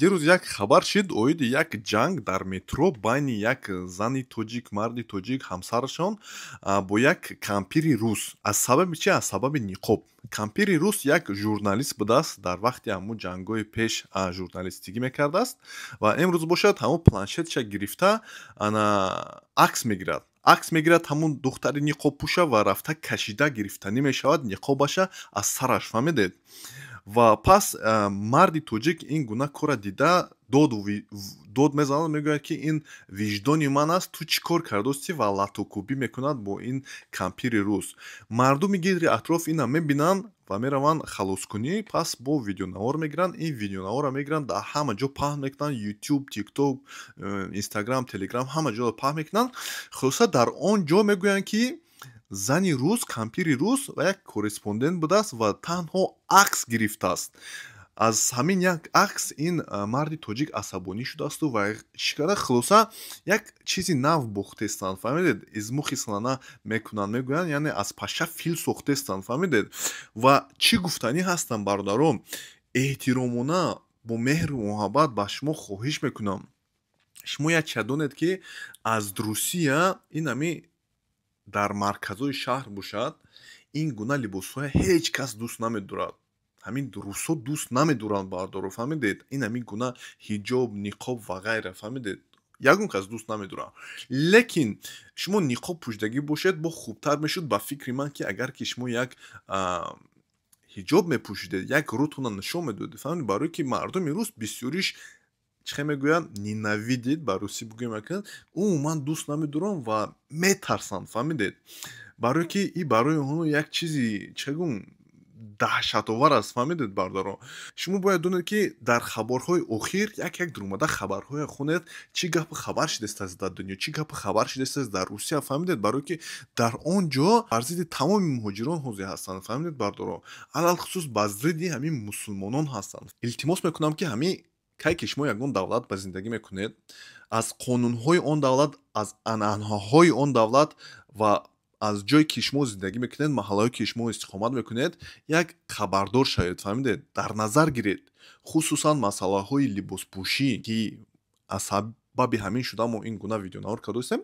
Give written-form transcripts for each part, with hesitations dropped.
Дирӯз як хабар шид оиди як ҷанг дар метро байни як зани тоҷик, марди тоҷик, ҳамсарашон бо як кампири рус. Аз сабаби чи? Аз сабаби ниқоб. Кампири рус як журналист будааст, дар вақти ҳамун ҷангҳои пеш журналистигӣ мекардааст ва имрӯз бошад, ҳамун планшетша гирифта, ана акс мегирад. Акс мегирад ҳамун духтари ниқобпӯша ва рафта кашида гирифтанӣ мешавад ниқобаша аз сараш, фаҳмидед? Ва пас марди тоҷик ин гуна корра дида, дод мезанад, мегӯяд, ки ин виҷдони ман аст, ту чӣ кор кардости, ва латукӯбӣ мекунад бо ин кампири рус. Мардуми гирди атроф ина мебинанд ва мераванд халоскунӣ. Пас бо видеонавор мегиранд, ин видеонаворро мегиранд, дар ҳама ҷо паҳн мекунанд: Ютуб, Тикток, Инстаграм, Телеграм, ҳама ҷо паҳн мекунанд. Хулоса, дар он ҷо мегӯянд, ки зани рус, кампири рус ва як корреспондент будааст ва танҳо акс гирифтааст. Аз ҳамин як акс ин марди тоҷик асабонӣ шудаасту ва чӣ карда. Хулоса, як чизи нав бохтестанд, фаҳмидед? Из мухи слона мекунанд, мегӯянд, яъне аз паша фил сохтестанд, фаҳмидед? Ва чӣ гуфтанӣ ҳастам, бародарон? Эҳтиромона, бо меҳру муҳаббат ба шумо хоҳиш мекунам: шумо як чиз донед, ки аз Русия ин ҳами дар марказҳои шаҳр бошад, ин гуна либосҳоя ҳеҷ кас дӯст намедорад. Ҳамин русҳо дӯст намедоранд, бародаро, фаҳмидед? Ин ҳамин гуна ҳиҷоб, ниқоб ва ғайра, фаҳмидед, ягон кас дӯст намедорад. Лекин шумо ниқоб пӯшидагӣ бошед, бо хубтар мешуд, ба фикри ман, ки агар ки шумо як ҳиҷоб мепӯшидед, як рӯтона нишон медодед, фаҳмидед? Барое ки мардуми рус бисёриш, чӣ мегӯянд, ненавидит, ба русӣ бигӯем, акн умуман дӯст намедоранд ва метарсанд, фаҳмидед? Барое ки и барои онҳо як чизи, чӣ гӯм, даҳшатовар аст, фаҳмидед, бародаро? Шумо бояд донед, ки дар хабарҳои охир як як дуромада хабарҳое хонед, чӣ гапу хабар шидастааст дар дунё, чӣ гапу хабар шидастааст дар Русия, фаҳмидед? Барое ки дар он ҷо бар зидди тамоми муҳоҷирон ҳозир ҳастанд, фаҳмидед, бародаро? Алалхусус ба зидди ҳамин мусулмонон ҳастанд. Илтимос мекунам, ки ҳамин кай ки шумо ягон давлат ба зиндагӣ мекунед, аз қонунҳои он давлат, аз анъанаҳои он давлат ва аз ҷое ки шумо зиндагӣ мекунед, маҳаллаҳое ки шумо истиқомат мекунед, як хабардор шавед, фаҳмидед? Дар назар гиред, хусусан масъалаҳои либоспӯшӣ, ки аз сабаби ҳамин шуда мо ин гуна видеонавор кардостем.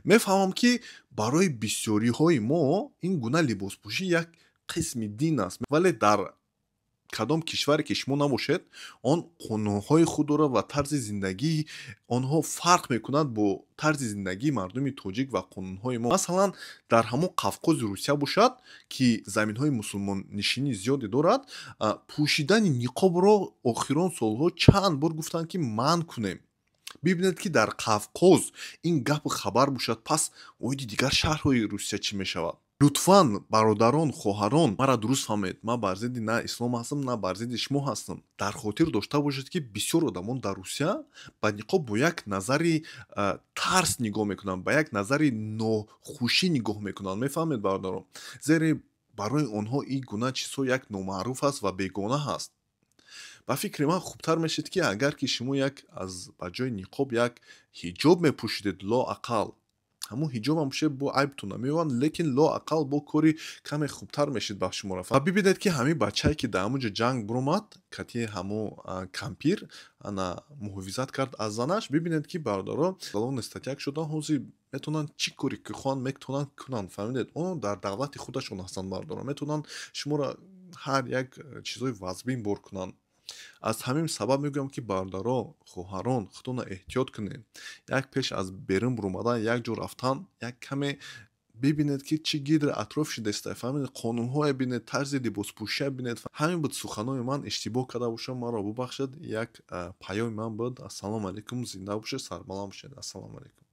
Мефаҳмам, ки барои бисёриҳои мо ин гуна либоспӯшӣ як қисми дин аст, вале дар кадом кишваре ки шумо набошед, он қонунҳои худ дорад ва тарзи зиндагии онҳо фарқ мекунад бо тарзи зиндагии мардуми тоҷик ва қонунҳои мо. Масалан, дар ҳамон Қавқози Русия бошад, ки заминҳои мусулмоннишинӣ зиёде дорад, пӯшидани ниқобро охирон солҳо чанд бор гуфтанд, ки манъ кунем. Бибинед, ки дар Қавқоз ин гапу хабар бошад, пас оиди дигар шаҳрҳои Русия чӣ мешавад? Лутфан, бародарон, хоҳарон, маро дуруст фаҳмед: ман бар зидди на ислом ҳастам, на бар зидди шумо ҳастам. Дар хотир дошта бошед, ки бисёр одамон дар Русия ба ниқоб бо як назари тарс нигоҳ мекунанд, ба як назари нохушӣ нигоҳ мекунанд, мефаҳмед, бародарон? Зеро барои онҳо ин гуна чизҳо як номаъруф аст ва бегона ҳаст. Ба фикри ман, хубтар мешид, ки агар ки шумо як аз ба ҷои ниқоб як ҳиҷоб мепӯшидед. Лоақал ҳамун ҳиҷобам пӯшед, бо айбтон намеёбанд, лекин лоақал бо кори каме хубтар мешид ба шумо рафт. Ва бибинед, ки ҳамин бачае, ки дар ҳамун ҷо ҷанг биромад, кати ҳамун кампир, ана муҳофизат кард аз занаш, бибинед, ки бародаро, уголовный статья шудан, ҳозир метавонанд чӣ коре ки хоҳанд, метавонанд кунанд, фаҳмидед? Оно дар давлати худашон ҳастанд, бародаро, метавонанд шуморо ҳар як чизҳои вазбин бор кунанд. Аз ҳамин сабаб мегӯям, ки бародаро, хоҳарон, худтонро эҳтиёт кунед. Як пеш аз берун буромадан, як ҷо рафтан, як каме бибинед, ки чӣ гирди атроф шидаста, фаҳмидед? Қонунҳое бинед, тарзи либоспӯшия бинед. Ҳамин буд суханони ман. Иштибоҳ карда бошам, маро бубахшед. Як паёми ман буд. Ассалому алайкум, зинда бошед, сарбаланд бошед, ассалому алайкум.